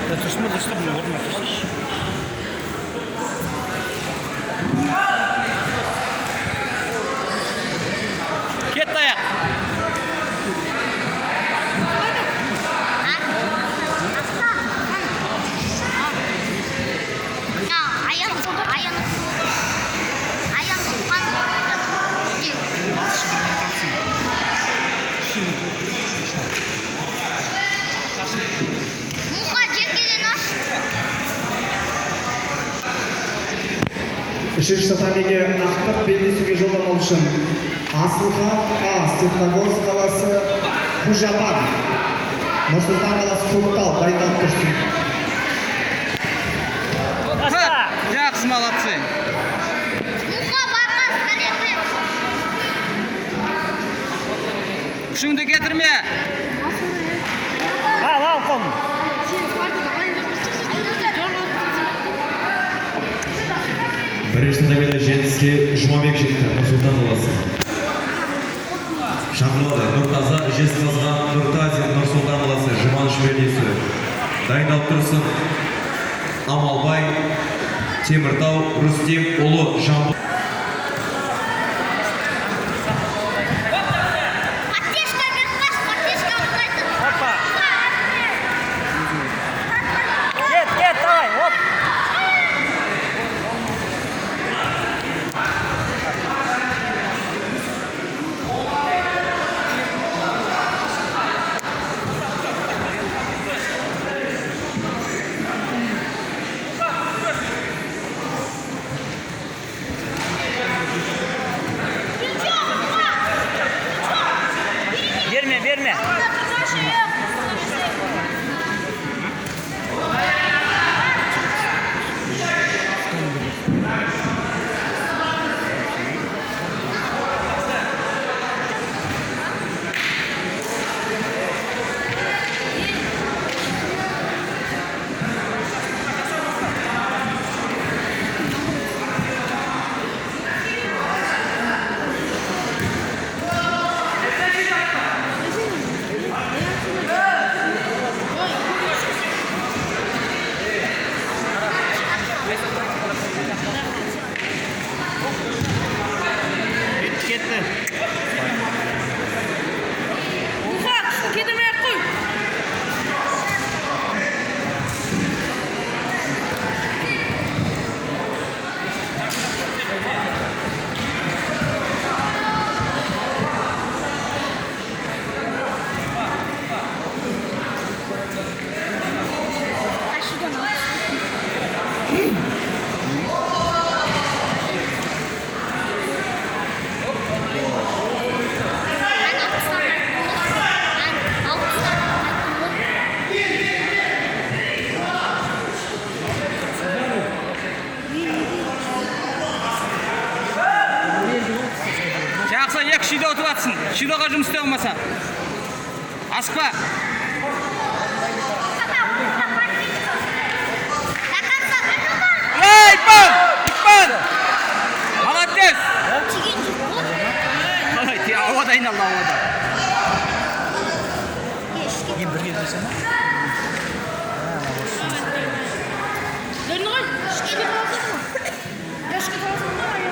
Тұрсын ба, дұрыстап мына орнына тұрсайшы. Кетті аяқ. Аян қан. Мұха, жеңгеден аш. Үшінші татамиге ақтық белдесуге жолдама үшін Асылхан А. Степногорск қаласы, Қужапан, Нұр-Сұлтан қаласы, Көктал дайындалып тұрсын. Таста. Жақсы, молодцы. Мұха, бармас, қанекпен. Күшіңді кетірме. Ал, ал қолын. Бірінші татамиде жеңіске Жұмабек жетті, Нұр-Сұлтан қаласы. Шақырылады Нұртаза, Жезқазған, Нұртазин, Нұр-Сұлтан қаласы, Жұманыш белдесуі. Дайындалып тұрсын Амалбай, Теміртау, Рүстем ұлы, Жамбыл. Поддержка беріп қаш, поддержка ұнайтын. Опа. Кет, кет, давай, оп. Берме, берме. Кетті, кетті. Мұха, күшін кетірмей ақ қой. Мен 60-тан айттым ғой. Мен 60-тан айттым ғой. Жақсы, екі шиде ұтып атсың. Шидоға жұмыс істей алмаса. Асықпа. До конца. Ей, Иппон! Иппон! Молодец! Тиген жоқ қой. Қалай, ауада айналды, ауада. Мен бірге жүрсем ба? Дөрді ғой. Ішке таласың ғой. Ішке таласың ғой.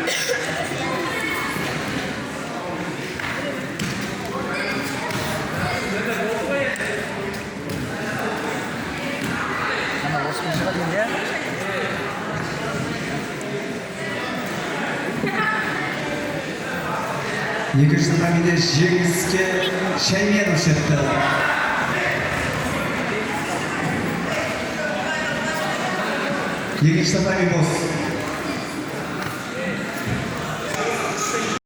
Ана осымен шығады енді, иә? Екінші татамиде жеңіске Шәйменов жетті. Екінші татами бос.